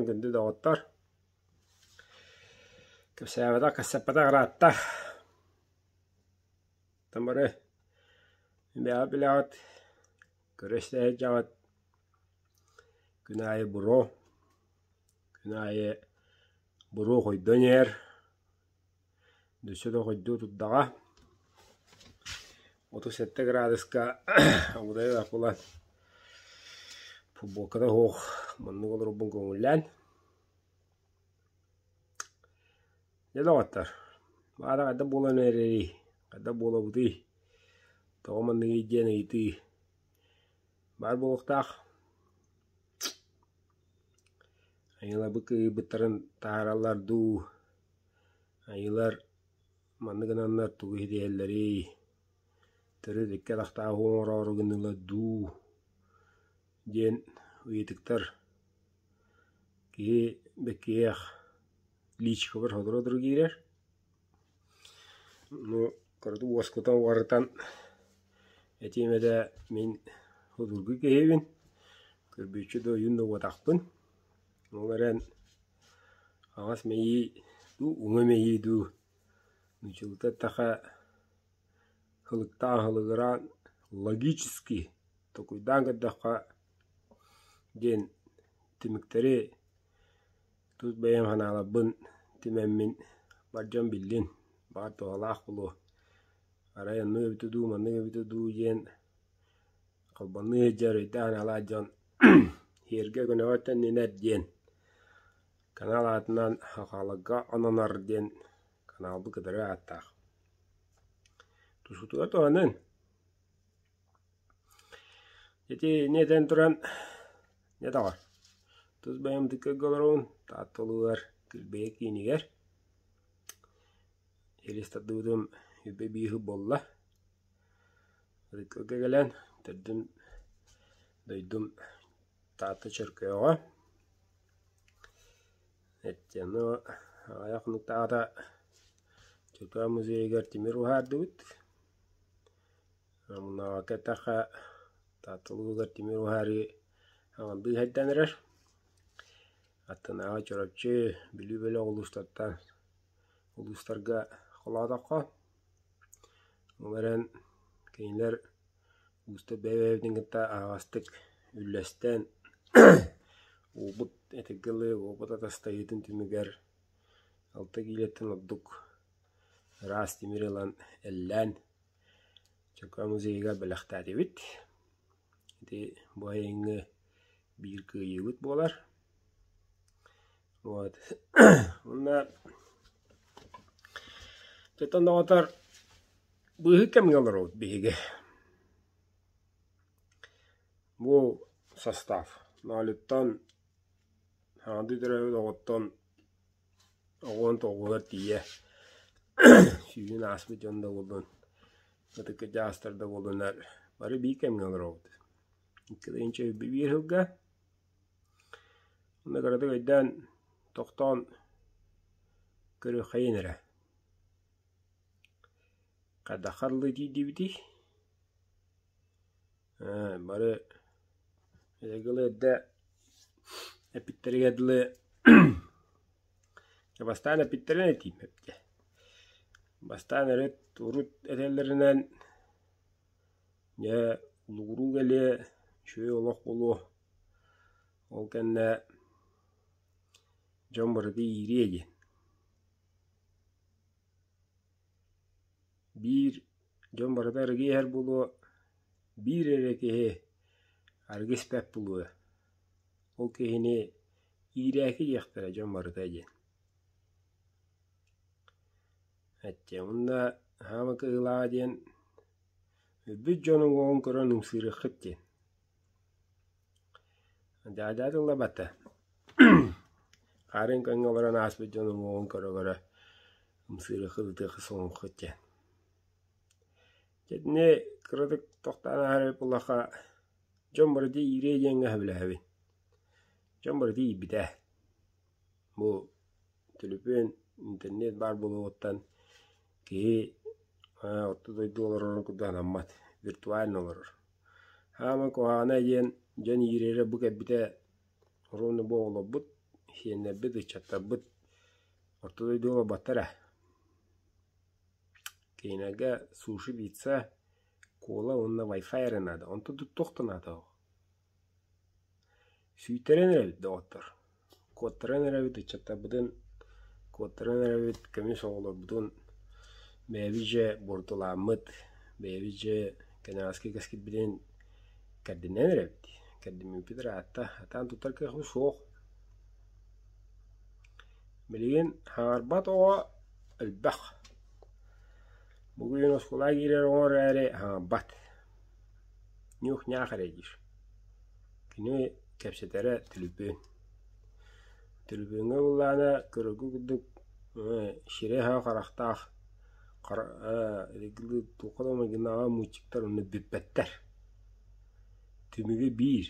туран күндү доҕоттор! Кэпсээбэтэх, кэпсэппэтэх ыраатта. Оттон бары бэйэҕит билэҕит, көрө-истэ сылдьаҕыт. Күн аайы буруо, күн аайы буруо хойдон иһэр, Өссө да хойдуу турдаҕа. 37 градуска абытай буолан футболката суох маннык олорорбун көҥүллээн. Дьэ доҕоттор, баара хайдах буолан эрэрий, хайдах буолабытый, тоҕо манныгый диэн ыйытыы баар буолуохтаах. Айылабыт кыайбыттарын таһаараллар дуу, Айыылар маннык гынаннар тугу ситиһэллэрий, төрүт икки атахтаах оҥороору гыннылар дуу диэн ыйытыктар киһи бэккиһиэх личикабар сотору-сотору киирэр. Ну кыратык уоскутан уҕарытан этиэм этэ мин судургу киһибин, көрбүөччү да ойуун да буотахпын. Ол эрэн аҕас мэйии дуу, уҥа мэйии дуу нууччалыыта эттэххэ һылыктаан һылыгыраан логически толкуйдаан көрдөххө диэн түмүктэри тус бэйэм санааларбын түмэммин бар дьон биллин, баҕар туһалаах буолуо. Арай оннук эбитэ дуу, маннык эбитэ дуу диэн Холбонуу сылдьар өйдөөх-санаалаах дьон сиэргэ көнөҕө төннүнэр диэн канал аатынан Хахалыга ананар диэн каналбыт кытары ааттаах. Тусутугар туһанын. Ити ини этэн туран дьэ доҕор, тус бэйэм ытык олоробун Таатта улууһугар Килбэйэ киинигэр Илис тардыбытым үбэ биир буолла. Ытыкка кэлэн төрдүм дойдум Таатта Чөркөөҕө Эттиэни аҕыйах хонуктааҕыта Чөркөөх музейыгар тимир уһаардыбыт. Муннааҕыкка эттэххэ Таатта улууһугар тимир уһаарыы аҥардыы сайдан эрэр. Аттынааҕы Чурапчы, Бүлүү бөлөх улуустартан улуустарга холоотоххо Ол эрэн кинилэр уустук бэйэ-бэйэбитин кытта аһаҕастык үллэстэн уопут этэргэ дылы уопут атастаһыытын түмүгэр 6 киилэттэн ордук ыраас тимири ылан эллээн Чөкө музейыгар бэлэхтээтибит. Ити бу айыҥҥы биир кыайыыбыт буолар. Вот. Уонна Оттон доҕоттор быыһык кэмҥэ олоробут биһиги. Бу состав Ноолуттан саҥардыы төрөөбүт оҕоттон оҕуон тоҕуһугар тиийэ сүүһүн ааспыт дьон да буоллун, ытык кырдьаҕастар да буоллуннар бары биир кэмҥэ олоробут. 2 биир сылга Онно кыратык өйдөөн, тохтоон көрүөххэйин эрэ. Хайдах харылыы тиийдибитий? Ээ, бары эйгилы эрдэ эппиттэригэр дылы бастаан эппиттэрин этиим эбитэ. Бастаан эрэ урут этэллэринэн дьэ улугуруу кэлиэ, үчүгэй олох буолуо Ол кэннэ дьон барыта иириэ диэн. Биир дьон барыта арыгы иһэр буолуо, биир эрэ киһи арыгы испэт буолуо. Ол киһини иирээки диэхтэрэ дьон барыта диэн. Эттэ уонна хаама кыһыылааҕа диэн өлбүт дьон уҥуоҕун көрөн ымсыырыаххыт диэн. Дьаадьаа тыллабата. Хаарын көҥҥө олорон ааспыт дьон уҥуоҕун көрө-көрө ымсыырыаххыт, ытыаххыт, соҥуоххут диэн. Дьэ итини кыратык тохтоон ааһар эбит буоллахха, дьон барыта иириэ диэҥҥэ сөбүлэһэбин. Дьон барыта иирбитэ. Бу төлөпүөн, интернет баар буолуоҕуттан киһи орто дойду олорорун курдук санаммат, виртуально олорор. Хаама куһаҕана диэн дьон иирэрэ бу кэлбитэ ровно бу оҕолорбут. сиэннэрбит, ыччаттарбыт орто дойдуга олорботтор ээ. Кинилэргэ суши, пицца, кола уонна вай-фай эрэ наада. Онтон туох да наада суох. Сүүйтэрэн эрэбит доҕоттор, куоттаран эрэбит ыччаттарбытын, куоттаран эрэбит көмүс оҕолорбутун бэйэбит дьэ буортулааммыт, бэйэбит дьэ кэнэҕэски кэскилбитин кэрдинэн эрэбит. Кэрдиммиппит ыраатта, сатаан тутар кыахпыт суох. Билигин хаҥарбат оҕо элбэх. Бу күһүн оскуолаҕа киирэр оҕо эрээри хаҥарбат. Ньух-ньаах эрэ диир. Кини кэпсэтэрэ түлүпүөн. Түлүпүөҥҥэ ыллаана көрөргө курдук сирэй-аһа харахтаах туохха да майгыннааҕа мультиктар онно бүппэттэр. Түмүгэ биир,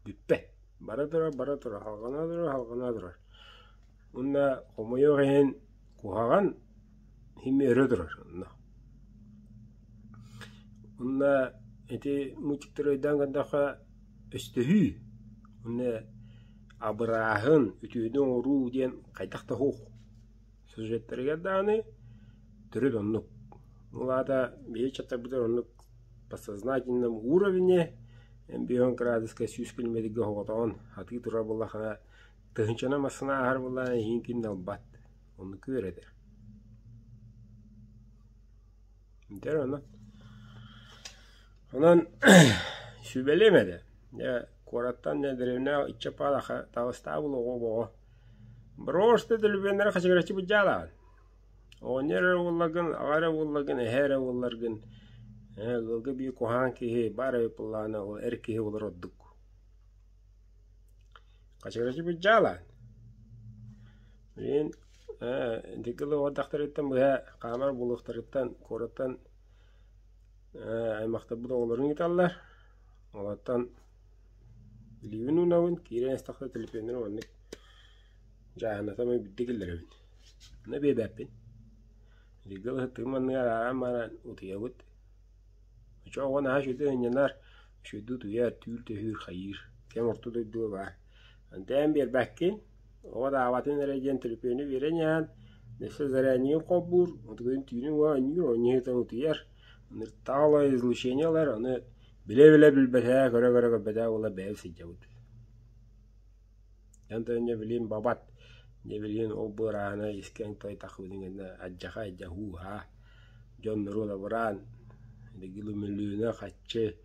бүппэт. Бара турар, бара турар, халҕана турар, халҕана турар. Уонна хомойуох иһин куһаҕан иһин өрө турар онно. Уонна ити мультиктары өйдөөн көрдөххө өстөһүү уонна абырааһын, үтүөнү оҥоруу диэн хайдах да суох. Сюжеттарыгар даҕаны төрүт оннук. Ол аата биһи ыччаттарбытыгар оннук подсознательном уровне биэс градуска 100 километрга оһоҕотоҕун атыы турар буоллаххына тыһыынчанан массыына ааһар буоллаҕына эйигин ким да ылбат. Оннук үөрэтэр. Дьэ онон Онон сүбэлиэм этэ. Дьэ куораттан дьэ дэриэбинэҕэ иччэ паалаха таҕыстаабыл оҕо-оҕо. Просто төлөпүөннэрэ хачыгыраччы быдьаалаҕын. Оҕонньор эрэ буолларгын, аҕа эрэ буолларгын, эһэ эрэ буолларгын, ээ ыалга биир куһаҕан киһи баар эбит буоллаҕына, ол эр киһи буолар ордук. Хачыгыраччы быдьаалаан. Билигин ээ ити кылы оҕо быһа хаамар буолуохтарыттан куораттан аймахтарбыт оҕолорун ыыталлар. Олортон илиибин уунабын, киирэн истэхпинэ төлөпүөннэрим маннык дьааһынатан биирдэ киллэрэбин. Онно биэрбэппин. Бииргэ ылыһыттыгым анныгар ааҕан баран утуйабыт. Оччо оҕо наһаа үчүгэйдик ынньанар, үчүгэйдик утуйар, түүл төһүүр, хайыыр. Кэм орто дойдуга баар. Онтон биэрбэккин, оҕо даабатын эрэ диэн төлөпүөнү биэрэн иһэн, өссө заряднигын холбуур, утуйан түүнүн оонньуур, оонньуу сытан утуйар. Ыныртаҕа излучение ылар, аны билэ-билэ билбэтэ, көрө-көрө көрбөтө буола бэйэм сылдьабыт. Онтон дьэ билигин бабат, дьэ билигин ол быраана искэҥ той тахыбытын кэннэ алдьархай дьэ һуу-һаа, дьон норуот абыраан, мөлүйүөнэ хаччы,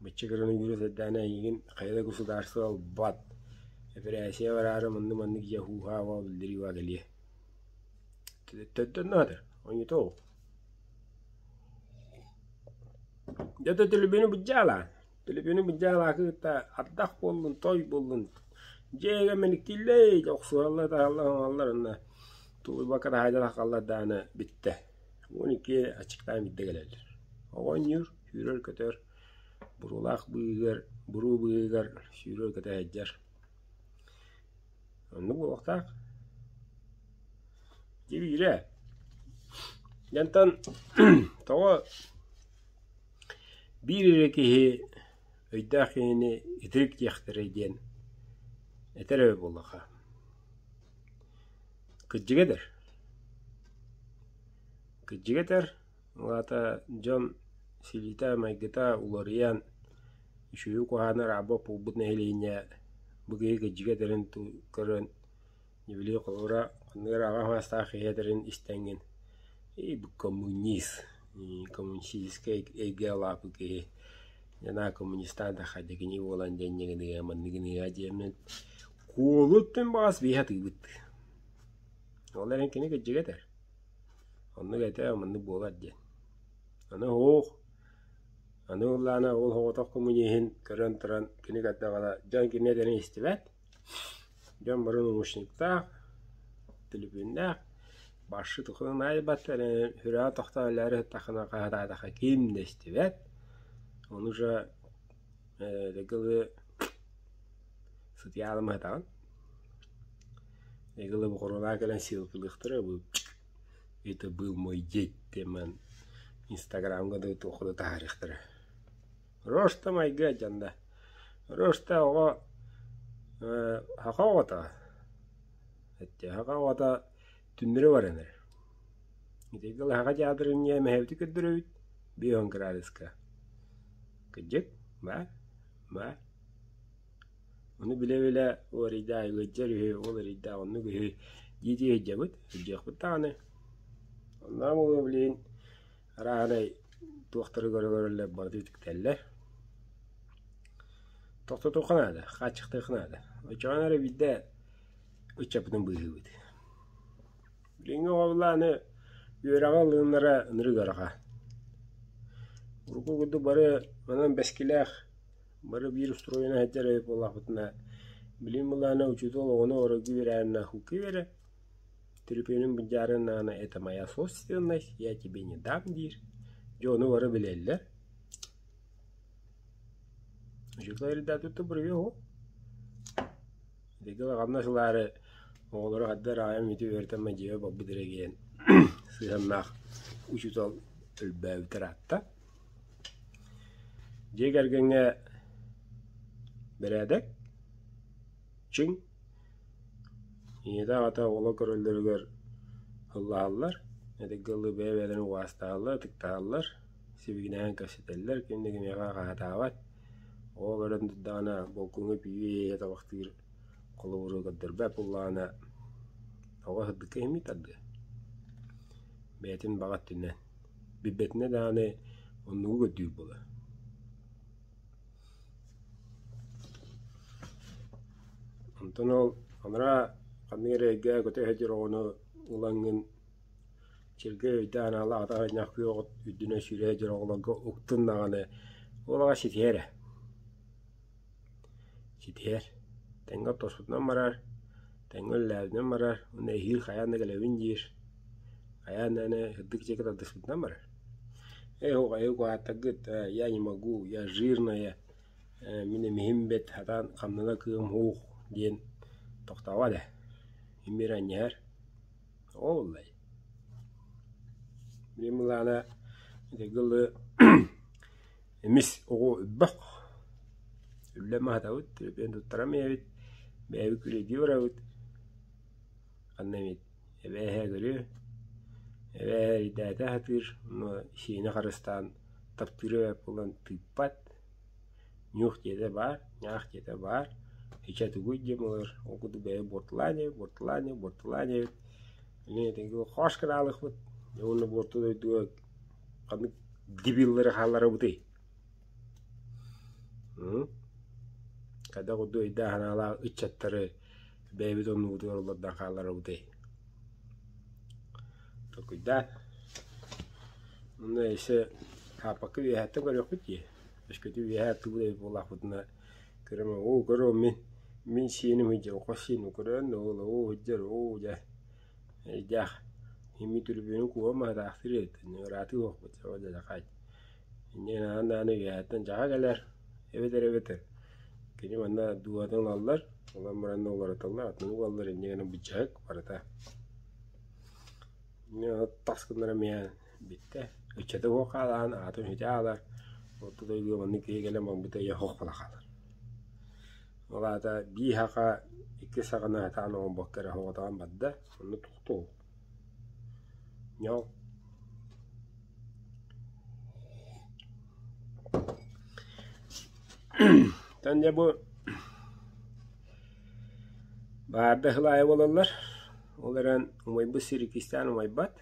бачча коронавирус эрдэҕинэ эйигин хайа да государство ылбат, эпэрээссийэ бараары маннык-маннык дьэ һуу-һаа уол биллэрии баа кэлиэ. Төрдөн наада, онньута ол. Дьэ төлөпүөнү былдьаалаан Төлөпүөнү былдьаалаакы кытта ардах буоллун, той буоллун, дьиэгэ мэниктииллэй, охсуһаллар, таһаллар, оҥоһоллор уонна тулуйбакка таһаайдар хааллар даҕаны бүттэ. 12 аччыктаан биирдэ кэлэллэр. Оҕо оонньуур, сүүрэр-көтөр, буруолаах быыһыгар, буруо быыһыгар сүүрэр-көтө сылдьар. Оннук буолуохтаах. Дьэ биирэ. Дьэ онтон тоҕо Биир эрэ киһи өйдөөх киһини итирик диэхтэрэй диэн этэр эбит буоллахха, кырдьыга этэр. Кырдьыга этэр, ол аата дьон силиитэ-майгыта уларыйан, үчүгэйи куһаҕаны араабат буолбут нэһилиэнньэ бу киһи кырдьыга этэрин көрөн Били холобура ханнык эрэ аҕа саастаах киһи этэрин истэҥҥин «Эй, бу коммунист, коммунистическай эйгэ улааппыт киһи, дьэ коммунистаан да хайдакини буолан дьэ инньэ гыныа, маннык гыныа» диэммин куолу өттүн баҕас бии сатыыбыт. Ол эрэн кини кырдьыга этэр. Оннук этэ, маннык буолар диэн. Аны һуох, аны ыллаана ол соҕотох коммуниһын көрөн туран кини көрдөҕүнэ дьон кини этэрин истибэт. Дьон бары наушниктаах, төлөпүөннээх, баршы тухынан аайбаттар, сүрэҕэ тохтоон өлөөрү сыттаххына хаһытаатахха ким да истибэт. Ону уже дэгилы сытыйаалым сытаҕын. Дэгилы бокоруолаах кэлэн силкылыахтара бу это был мой дед диэн инстаграмҥа да туохха да таһаарыахтара. Роста майгы дьонно. Роста оҕо саха оҕото. Саха оҕото түннэри баран эрэр. Итигэ саха театрын эмэһэбити көрдөрөбүт 50 градуска. Кырдьык, баар, баар. Ону билэ-билэ ол эрэйдээх ыалдьар үһү, ол эрэйдээх оннук үһү дии-дии сылдьабыт, сылдьыахпыт даҕаны. Оннооҕор буолуо билигин арааһынай туохтары көрө-көрөллөр барыта үтүктэллэр. Тохтотуохха наада, хааччахтыахха наада. Оччоҕуна эрэ биирдэ ыччаппытын быыһыыбыт. Билиҥҥи оҕолор аны үөрэҕи ылынара ынырык ыарахан. Урукку курдук бары манан бэскилээх, бары биир устуруойунан сылдьар эбит буоллахпытына, билигин былаана учуутал оҕону оройго үөрээннэ хуки үөрэ, төлөпүөнүн былдьаарын это моя собственность, я тебе не дам диир. Дьэ ону бары билэллэр. Учуутал эрдээтэ буруйа Ити хамнас ылаары оҕолору ханна эрэ аҕайым ити үөрэтэн дьиэбэ барбыт эрэ диэн сыһыаннаах учуутал өлбөөбүтэ ыраатта. Дьиэ кэргэҥҥэ бэрээдэк, чиҥ, ийэтэ аҕата оҕолор көрөллөрүгэр ыллаһаллар, этэргэ дылы бэйэ-бэйэлэрин убаастаһаллар, ытыктаһаллар, сибигинэһэн кэпсэтэллэр, ким да кимиэхэ хаһытаабат. Оҕо көрөн турдаҕына болкуоҥҥа пиибэ табахтыыр холобуру көрдөрбөт буоллаҕына оҕо сырдыкка иһиммит тардыа. Бэйэтин баҕа өттүнэн. Билбэтинэ даҕаны оннугу көрдүүр буолар. Онтон ол анараа ханнык эрэ эйгэ көтө сылдьар оҕону ылаҥҥын Сиргэ өйдөөн аала атах анньаах күөх от үрдүнэн сүүрэ сылдьар оҕолорго уктун даҕаны ол аҕа ситиһэр ээ ситиһэр тэҥҥэ оттоспутунан барар, тэҥҥэ үлэлээбитинэн барар уонна эһиил хайаан да кэлэбин диир, хайаан да аны сырдык дьиэкэ тардыспытынан барар. Ээ эһиги куһааттаргыт я не могу, я жирная, мин эмиһим бэт сатаан хамнана кыам суох диэн тохтообот ээ, имири анньыһар. Ол ыллай. Билим былаана итигылы эмис оҕо өлбөх. Үллэ маһатабыт, төлөпүөн туттарам ийэбит, бэйэбит күлэйдии барабыт. Ханна эмит эбээ-эһээ көрүө, эбээ-эһээ эрэйдээтэ сатыыр, онно сиэни харыстаан таптыыр эбээт буолан тыыппат. Ньуох диэтэ баар, ньаах диэтэ баар, ичэ тугуй диэн буолар, ол курдук бэйэ буортулаан иһэбит, буортулаан иһэбит, буортулаан иһэбит. Эмиэ этиҥ хош кыраалыахпыт, уонна буорту дойдуга ханнык дебиллары хаалларабытый? Хайдах курдук өйдөөх-санаалаах ыччаттары бэйэбит оннубутугар олордон хаалларабытый? Толкуйдаан. Онно өссө хааппакка үөһэттэн көрүөхпүт дии. Өскөтүн үөһээ аттыбыт эбит буоллахпытына көрөм оо көрүөм мин мин сиэним сылдьар хос сиэним көрөөн ол оо сылдьар оо дьэ өйдөөх иммит түрбүөнүн куһуон маһытаахтыыр эбит ыраатыы суохпут ол дьэ инньэ гынан даҕаны үөһээттэн дьаҕа кэлэр эбэтэр эбэтэр кини манна дууһатын ылаллар ылан баран уларыталлар атын угаллар инньэ гынан быдьаһык барыта тас гыннар эмиэ бүттэ ыччаты суох хаалаан аатын сүтэ хаалар орто дойдуга маннык киһи кэлэн барбыта ийэ суох буола хаалар ол аата биир саха икки саҕана сатаан оҥорбокко эрэ соҕотоҕун барда онно тохтуу ньоо Оттон дьэ бу баарда сыл аайы буолаллар, ол эрэн умайбыт сир иккистээн умайбат.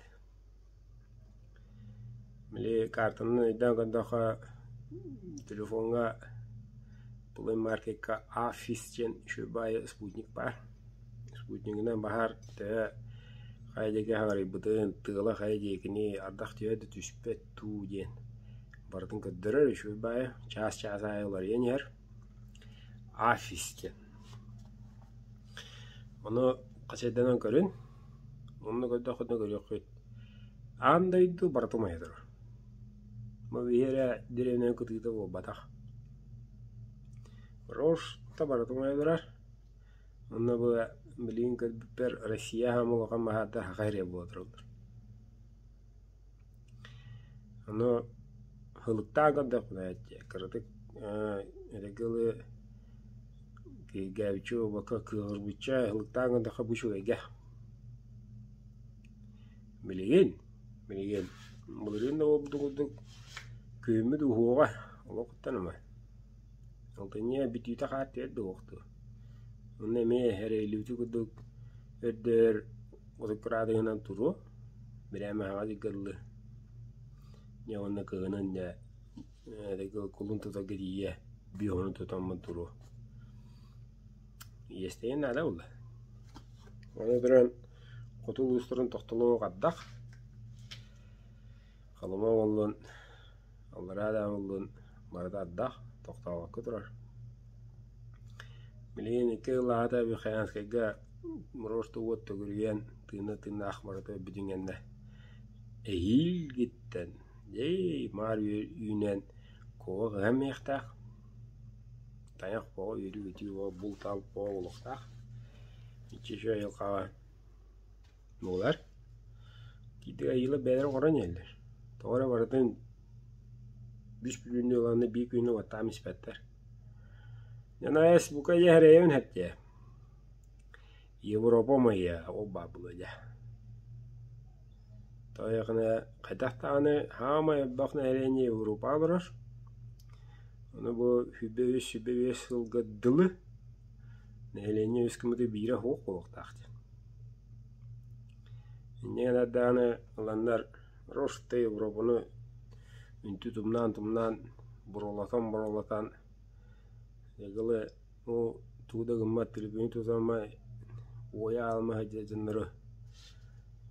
Били картанан өйдөөн көрдөххө телефоҥҥа Play Market-ка Афис диэн үчүгэй баайы спутник баар. Спутнигынан баһаар төһө хайа диэки хаҕарыйбытын, тыала хайа диэкини, ардах төһө да түспэт дуу диэн барытын көрдөрөр үчүгэй баайы чаас-чаас аайы уларыйан иһэр. Афис диэн. Ону хачайданан көрүн, онно көрдөххүтүнэ көрүөххүт. Аан дойду барыта умайа турар. Бу биһи эрэ дэриэбинэ кытыыта буолбатах. Просто барыта умайа турар. Онно бу билигин көрбүппэр Россия аһаама улахан баһаардар саха сирэ буола тураллар. Ону һылыктаан көрдөхпүнэ кыратык эрэгэ ылы Киһиргээбиччэ буолбакка, кыаҕырбычча ыһылыктаан гыннахха бу үчүгэйгэ. Билигин, билигин былырыын да буолбутун курдук күһүммүт уһуоҕа олох ыттан ама. Алтынньы бүтүүтэ хаар түһэр да уохтуо. Онно эмиэ эрэйиллибити курдук өрдөөр 30 кыраадыһынан туруо, бирээмэ аһаҕас ыйга дылы. Дьэ уонна кыһынын дьэ кулун тутарга тиийэ бүөҕүнү тутаммын туруо. Иэстэйэн наада буолла. Аны туран хоту улуустарын тохтоло ардах, Халыма буоллун, Аллараа да буоллун барыта ардах, тохтообокко турар. Билигин икки ыллаата Верхоянскайга просто уот төгүрүйэн тыына-тыыннаах барыта өлбүтүн кэннэ эһиилгиттэн дьэй маар үүнэн куоҕа ыһан миэхтээх, тайах буоҕа үөрүү-көтүү буола булт-алт буола буолуохтаах. Иччи үчүгэй айылҕаҕа буолар. Киирдик айыылар бэйэлэрэ оҥорон иһэллэр. Тоҕо эрэ барытын үс бүлүүнү ыланнар биир күнү уоттаан испэттэр. Дьэ бука дьэ эрэйэбин эттиэ. Европа умайыа, ол баар буолуо дьэ. Тоҕо хайдах даҕаны саамай элбэх нэһилиэнньэ Европаҕа олорор. Ону бу 103 105 сылга дылы нэһилиэнньэ үс гыммыта биирэ суох буолуохтаах диэн. Инньэ гынан даҕаны ыланнар Росты Европаны үнтү тумнаан-тумнаан, буруолатан-буруолатан дьэ Ол тугу да гыммат, төлөпүөнү тутама, уойа аалыма сылдьар дьоннору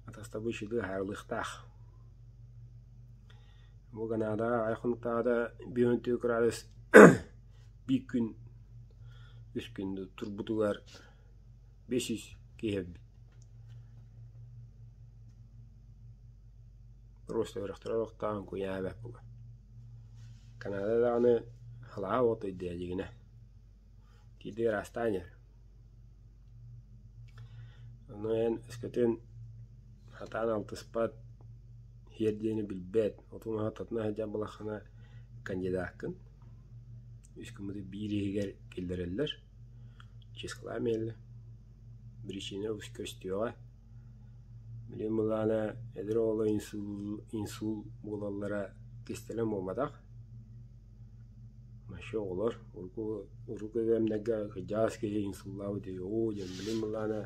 атастабы үчүгэй аһарылыахтаах. Бу Канадаҕа аҕыйах хонуктааҕыта 54 градус биир күн, үс күн турбутугар 500 киһи өлбүт. Просто үрэхтэрэ олохтоон куйаабат буолан. Канада даҕаны халаа уот өйдөө дьигинэ. Киирдик ыраастаан иһэр. Ону эн өскөтүн сатаан алтыспат, иһэр диэни билбэт, оту-маһы татына сылдьар буоллаххына кандидаккын. Үс күммүтү биир иһигэр киллэрэллэр, число миэллэ. Причина көстүөҕэ. Билигин былаана эдэр оҕолор инсул буолаллара кистэлэҥ буолбатах. Вообще оҕолор урукку урукку кэмнэргэ кырдьаҕас киһи инсуллаабыт дии оо диэн билигин былаана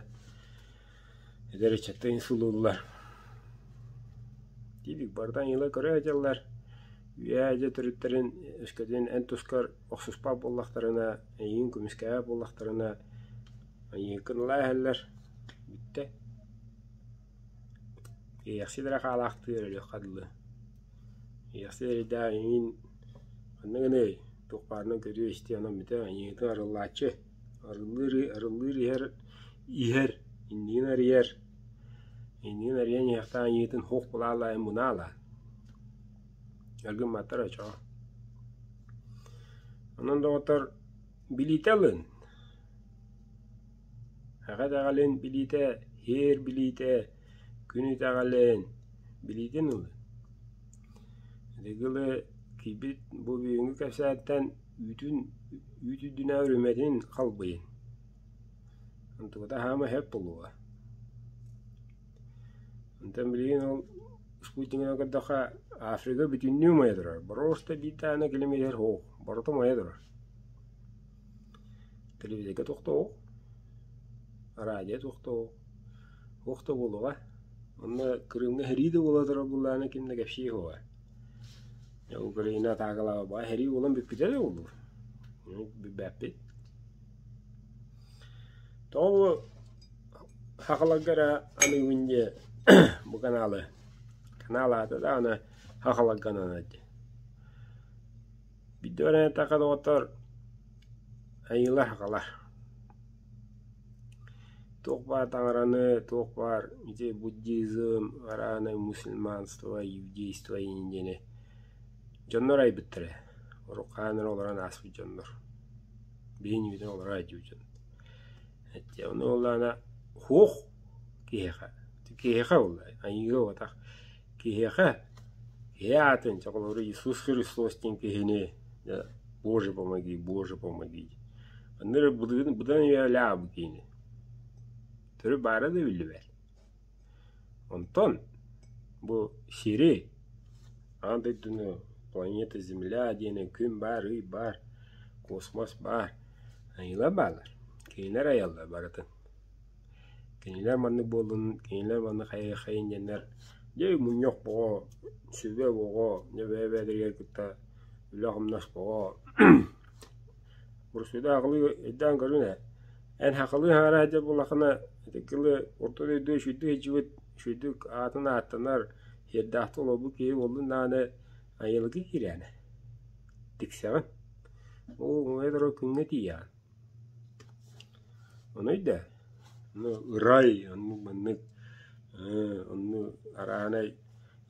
эдэр ыччаттар инсуллууллар. Тиибик барытын ыла көрө сылдьаллар. Үөһээ дьэ төрүттэрин өскөтүн эн тускар охсуспат буоллахтарына, эйигин көмүскээбэт буоллахтарына эйигин ыла иһэллэр бүттэ. Иэйэхсит эрэ хаалаахтыыр өлүөххэ дылы. Иэйэхсит эрэйдээх эйигин ханна гыныай, туох баарынан көрүө-истиэ онон бүтэ эйигиттэн арыллааччы, арыллыыр арыллыыр иһэр иһэр, иннигин арыйар, иннигин арыйан иһиэхтээх эйигиттэн суох буолаалаайын мунаалаа. Өлгүмматтар оччоҕо. Онон доҕоттор билиитэ ылын. Аҕа итэҕэлин билиитэ, һиэр билиитэ, күн итэҕэлин билиитин ылыы. Ити киирбит бу бүгүҥҥү кэпсээнтэн үүтүн үүт үрдүнээҕи үрүмэтин халбыйын. Онтуката хаама сөп буолуоҕа. Онтон билигин ол спутнигынан көрдөххө Африка бүтүннүү умайа турар. Боруоста биир даҕаны километр суох, барыта умайа турар. Телевизорга туох да суох, радио туох да суох, туох да буолуоҕа. Онно Крымҥа сэрии да буола турар буоллаҕына ким да кэпсиэ суоҕа. Украина атаакалаабат сэрии буолан бүппүтэ да буолуо. Билбэппит. Тоҕо бу сахаларга эрэ аныыбын диэ бу каналы. Канал аата даҕаны сахаларга ананар дии. Биирдэ баран эттэххэ доҕоттор, айыылар сахалар. Туох баар таҥараны, туох баар ити буддизм, араанай мусульманство, иудейство иин диэни дьоннор айбыттара. Урукку хаһан эрэ олорон ааспыт дьоннор. Биһи иннибитин олоро сылдьыбыт дьон. Эттэ ону буоллаҕына суох киһиэхэ, киһиэхэ буолла, айыыга буолбатах. Киһиэхэ киһи аатын, чэ холобура Иисус Христос диэн киһини Боже помоги, Боже помоги. Онно эрэ быдан быдан үйэлээх бу киһини. Төрүт баара да биллибэт. Онтон бу сири, аан дойдуну планета Земля диэни күн баар, ый баар, космос баар, айыылар бааллар. Кинилэр айаллар барытын. Кинилэр маннык буоллун, кинилэр маннык хайыаххайын диэннэр дьэ мунньах боҕо, сүбэ боҕо, дьэ бэйэ-бэйэлэригэр кытта үлэ-хамнас боҕо Бурсуйда аҕылыы өйдөөн көрүн ээ, эн сахалыы саҥара сылдьар буоллаххына, ити кылы орто дойду үчүгэйдик сылдьыбыт, үчүгэйдик аатын ааттанар, сиэрдээхтик олорбут киһи буоллун даҕаны айылгы киирээнэ, тиксэҕин. Ол умайа турар күҥҥэ тиийэҕин. Ону өйдөө. Ону ырай, оннук маннык, оннук арааһынай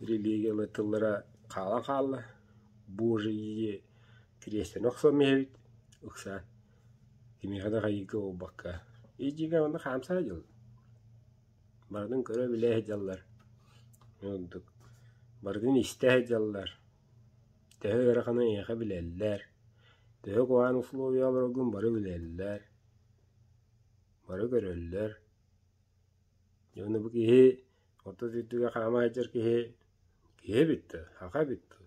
религиялар тыллара хаалан хаалла. Божьи Кириэстэни охсон иһэбит, ыксаан, кимиэхэ да хайыырга буолбакка, ис-дьиҥэ онно хаамса сылдьаллар, барытын көрө-билэ сылдьаллар, ордук барытын истэ сылдьаллар, төһө ыараханын эйиэхэ билэллэр, төһө куһаҕан условия олороргун бары билэллэр, бары көрөллөр. Дьэ уонна бу киһи орто дойдуга хаама сылдьар киһи киһи эбит дуо, саха эбит дуо,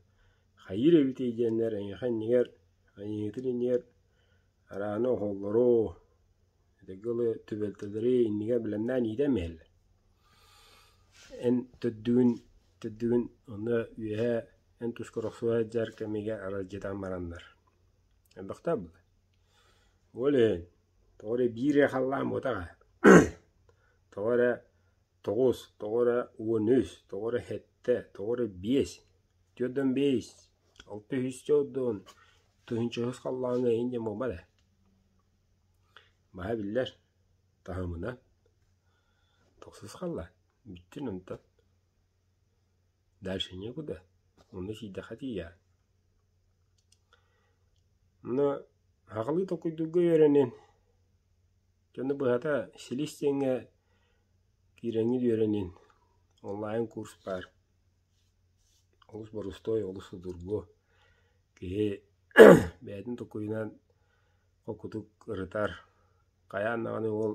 хайыыр эбитий диэннэр эйиэхэ иннигэр, айыыһытын иннигэр арааны оһоллору, этэргэ дылы түбэлтэлэри иннигэр бэлэмнээн иитэн иһэллэр. Эн төрдүгүн, төрдүгүн онно үөһэ эн тускар охсуһа сылдьар кэмигэр аралдьытан бараннар. Элбэхтэ буолла. Ол иһин тоҕо эрэ биир эрэ халлаан буотаҕа. Тоҕо эрэ тоҕус, тоҕо эрэ 13, тоҕо эрэ сэттэ, тоҕо эрэ биэс, 45, 604, тыһыынча халлааҥҥа эйин диэн буолбат ээ. Баһа биллэр, таһымынан. Тохсус халлаан, бүттүн онтон. Дальше некуда, онно сиийдэххэ тиийэҕин. Онно аҕалыы толкуйдуурга үөрэнин, дьону быһата силис диэҥҥэ киирэҥҥит үөрэнин, онлайн курс баар. Олус борустуой, олус судургу. Киһи бэйэтин толкуйунан холкутук ырытар. Хайаан даҕаны ол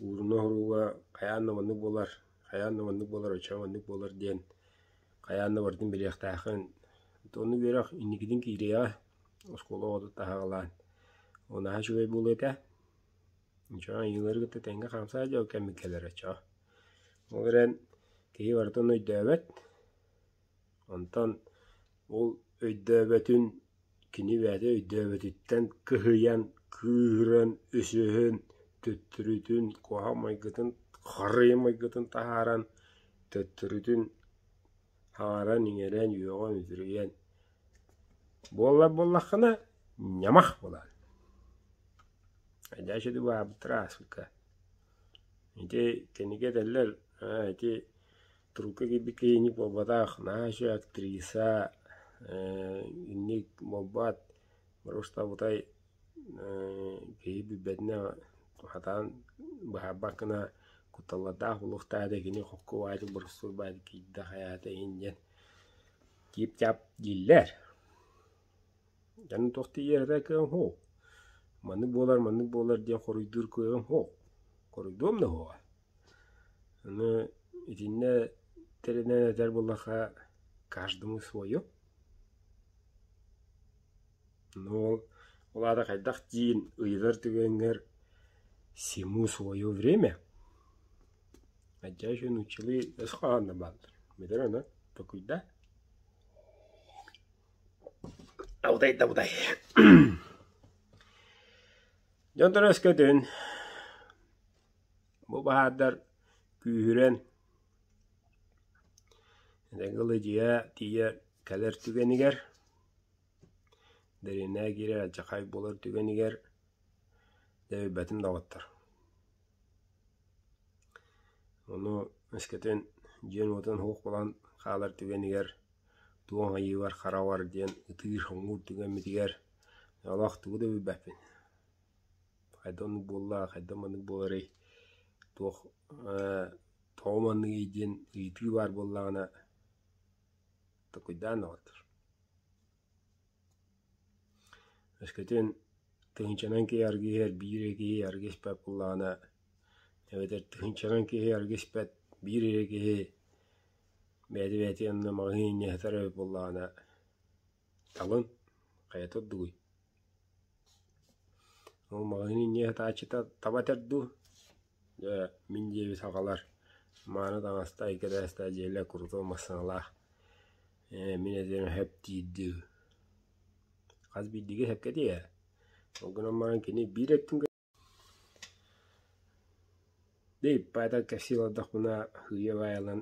ууруна уһурууга хайаан да маннык буолар, хайаан да маннык буолар, оччоҕо маннык буолар диэн хайаан да барытын билиэхтээххин. Оннук үөрэх инникитин киириэҕэ, оскуола оҕото таһаҕалаан. Ол наһаа үчүгэй буолуо этэ. Ничего, айыылары кытта тэҥҥэ хаамсаа дьол кэммит кэлэр оччоҕо. Ол эрэн киһи барытын өйдөөбөт. Онтон ол өйдөөбөтүн кини бэйэтэ өйдөөбөтүттэн кыһыйан, кыыһыран, өсөһөн, төттөрүтүн куһаҕан майгытын, харыйа майгытын таһааран, төттөрүтүн хаҥаран-иҥэрэн, үөҕэн-үтүрүйэн буоллар буоллаххына, ньамах буолаҕын. Дальше баабыттара сука. Ити кинигэ этэллэр, аа ити турукка киирбит киһи инник буолбатах, наһаа үчүгэй актриса, инник буолбат, просто бутай киһи билбэтинэ сатаан быһаарбат гына кутталлардаах буолуохтаах этэ, кини хокку баайдык боростуой баайдык киирдэ хайаата иһин диэн тип-тяп дииллэр. Дьону туох тиийэрэ кыаҕым суох. Маннык буолар, маннык буолар диэн хоруйдуур кыаҕым суох. Хоруйдуом да суоҕа. Аны итиннэ тэринэн этэр буоллахха, каждому свое. Ну ол, ол аата хайдах диин ыйытар түгэҥҥэр всему свое время. Хотя еще научили өс хоһоонно бааллар. Бүтэр ону токуйда. Абытай да абытай. Дьон өскөтүн бу баһаардар күүһүрэн этэҥҥэ дьиэ тиийэ кэлэр түгэнигэр дэриэбинэҕэ киирэр алдьархай буолар түгэнигэр дьэ билбэтим доҕоттор. Ону өскөтүн дьиэн-уотун суох буолан хаалар түгэнигэр туох айыыбар харабар диэн ытыыр-хоҥуур түгэммитигэр олох тугу да билбэппин. Хайдах оннук буолла, хайдах маннык буоларый, туох тоҕо манныгый диэн ыйытыы баар буоллаҕына толкуйдаан доҕоттор. Өскөтүн Тыһыынчанан киһи арыгы иһэр, биир эрэ киһи арыгы испэт буоллаҕына, эбэтэр тыһыынчанан киһи арыгы испэт, биир эрэ киһи бэйэтэ бэйэтин онно маҕаһыын инньэ сытар эбит буоллаҕына, талын, хайата ордугуй? Ол маҕаһыын инньэ сытааччыта таба этэр дуу, дьэ мин диэбит сахалар мааны таҥастаах, икки этээстээх дьиэлээх, крутой массыыналаах ээ мин этэрим сөп диир дуу. Хас биирдиигэ сөпкө этиэ. Ол гынан баран кини биир өттүн Дии, поэтому кэпсии олордохпуна сыыйа баайыллан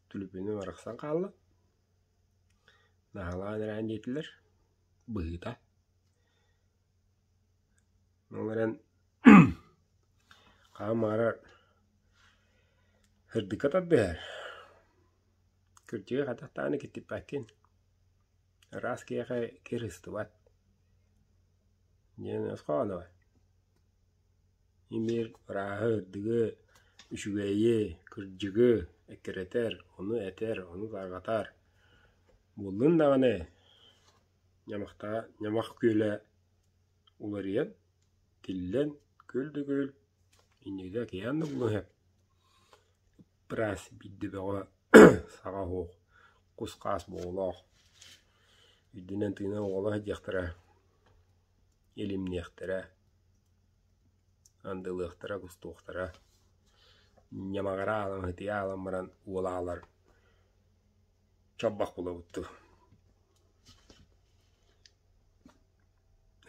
түлүпүөнүм арахсан хаалла. Наһаалаан эрээн диэтилэр, быһыыта. Ол эрэн хаһан баҕарар сырдыкка тардыһар. Кырдьыга хайдах даҕаны киттиппэккин. Ыраас киһиэхэ кир сыстыбат диэн өс хоһооно Имиир ырааһы, ырдыгы, үчүгэйи, кырдьыгы эккирэтэр, ону этэр, ону тарҕатар. Буоллун даҕаны ньамахтаа ньамах күөлэ уларыйан, тиллэн, күөл да күөл, иннигитэ океан да буолуон сөп. Ыраас биирдэ бөҕө саҕа оһох, кус-хаас буоллаах, үрдүнэн тыынан оҕолоро сылдьыахтара, илимниэхтэрэ, андылыахтара, кустуохтара, ньамаҕара аалан, ытыйа аалан баран уол аалар чорбох буолабыт дуу.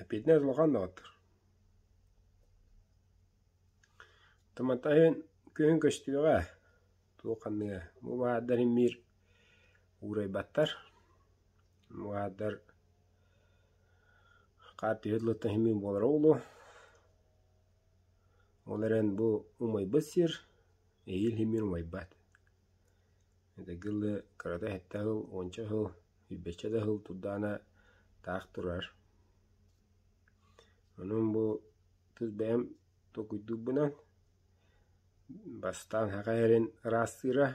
Эппиэтинэс улахан доҕоттор. Туматаһын күһүн көстүөҕэ, туох ханныга. Бу баһаардар имиир уурайбаттар. Бу баһаардар хаар түһэ тылыттан иһин буолара буолуо. Ол эрэн бу умайбыт сир эһиил иһин умайбат. Этэргэ кырата сэттэ сыл, уонча сыл, сүүрбэччэ да сыл турдаҕына таах турар. Онон бу тус бэйэм толкуйдуурбунан бастаан саха сирин ыраастыыра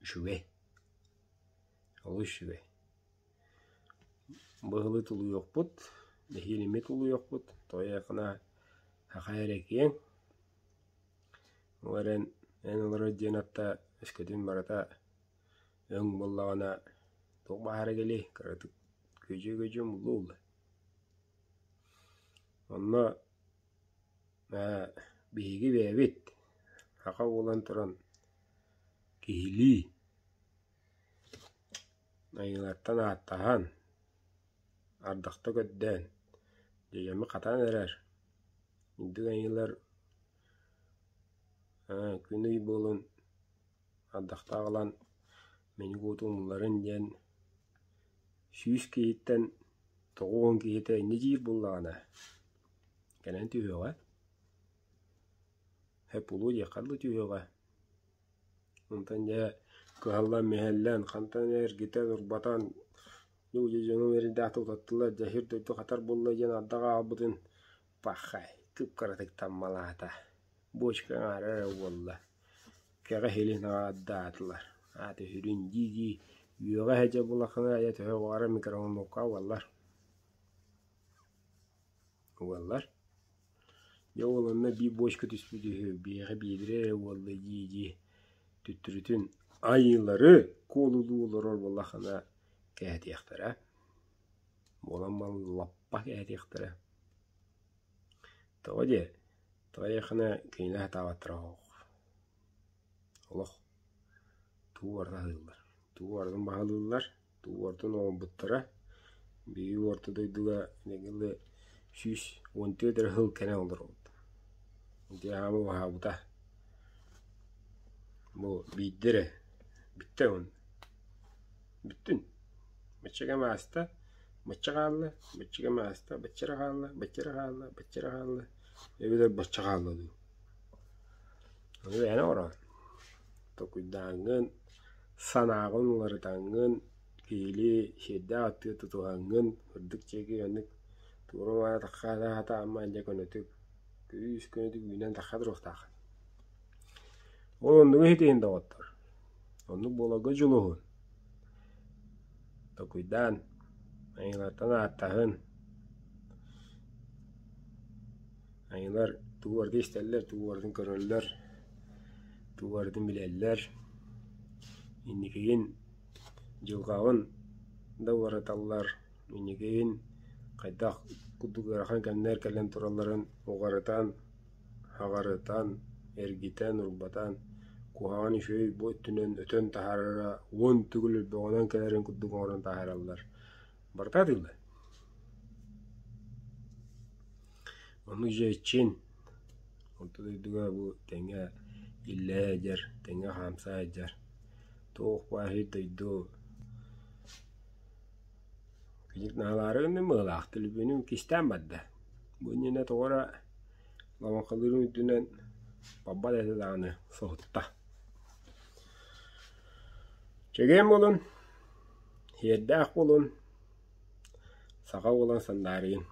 үчүгэй, олус үчүгэй. Быһылы тулуйуохпут, нэһиилэми тулуйуохпут, тоҕо саха эрэ киэҥ. Ол эрэн эн олорор дьиэн атта өскөтүн барыта өҥ буоллаҕына туох баара кэлиэй, кыратык күөдьүйэ-күөдьүйэ умуллуо буолла. Онно биһиги бэйэбит саха буолан туран киһилии айыылартан ааттаһан, ардахта көрдөөн, дьэдьэммит хатан эрэр, үрдүк айыылар күн-ый буолун ардахта аҕалан мэник уоту умулларын диэн 100 киһиттэн 90 киһитэ инньэ диир буоллаҕына кэлэн түһүөҕэ, сөп буолуо диэххэ дылы түһүөҕэ. Онтон дьэ кыһаллан-мүһэллэн, хантан эрэ эргитэн-урбатан, дьэ дьонум эрэйдээхтик утаттылар, дьэ сир-дойду хатар буолла диэн ардах аҕалбытын пахай, кып-кыратык таммалаата, буочка аҥаара эрэ буолла, кэҕэ иһилин аҕардаатылар, аата сүрүн дии-дии үөҕэ сылдьар буоллаххына дьэ төһө баҕарар микроволновка угаллар Угаллар. Дьэ ол онно биир буочка түспүт үһү, биһиэхэ биэдэрэ эрэ буолла дии-дии төттөрүтүн айыылары куолулуу олорор буоллаххына кэһэтиэхтэрэ. Буолан баран лаппа кэһэтиэхтэрэ. Тоҕо диэ, тоҕо диэххинэ кинилэр сатаабаттара олох тугу барыта аһыыллар, тугу барытын баһылыыллар тугу барытын оҥорбуттара. Биһиги орто дойдуга дылы 114 эрэ сыл кэлэн олоробут. Ити аҕам уһаабыта. Бу биирдэ эрэ бүттэ уонна. Бүттүн. Бачча кэм ааста, бачча хаалла, бачча кэм ааста, бачча эрэ хаалла, бачча эрэ хаалла, бачча эрэ хаалла, эбэтэр бачча хаалла дуу. Ону бэйэҥ оҥороҕун. Толкуйдааҥҥын, санааҕын уларытаҥҥын, киһилии сиэрдээх өттүгэр тутуһаҥҥын, үрдүк чиэки оннук туора тахха ама дьэ көнөтүк күүс көнөтүк үүнэн тахха туруохтааххын. Ол оннугу иһитиһин доҕоттор. Оннук буоларга дьулуһун. Толкуйдаан, айыылартан ааттаһын. Айыылар тугу барытын истэллэр, тугу барытын көрөллөр, тугу барытын билэллэр. Инникигин дьылҕаҕын да уларыталлар, инникигин хайдах курдук ыарахан кэмнэр кэлэн туралларын уҕарытан, хаҕарытан, эргитэн-урбатан, куһаҕан үчүгэй бу өттүнэн өтөн таһаарара 10 төгүл өлбөҕүнэн кэлэрин курдук оҥорон таһаараллар. Барыта атыыллар. Оннук дьэ чин Орто дойдуга бу тэҥҥэ иллэһэ сылдьар, тэҥҥэ хаамса сылдьар туох баар дойду кини наһаалаары гынным быһыылаах, төлөпүөнүм кистээн барда. Бу иннинэ тоҕо эрэ лабаҥхалыырым үрдүнэн барбат этэ даҕаны соһутта. Чэгиэн буолун, сиэрдээх буолун, саха буолан сандаарыйын.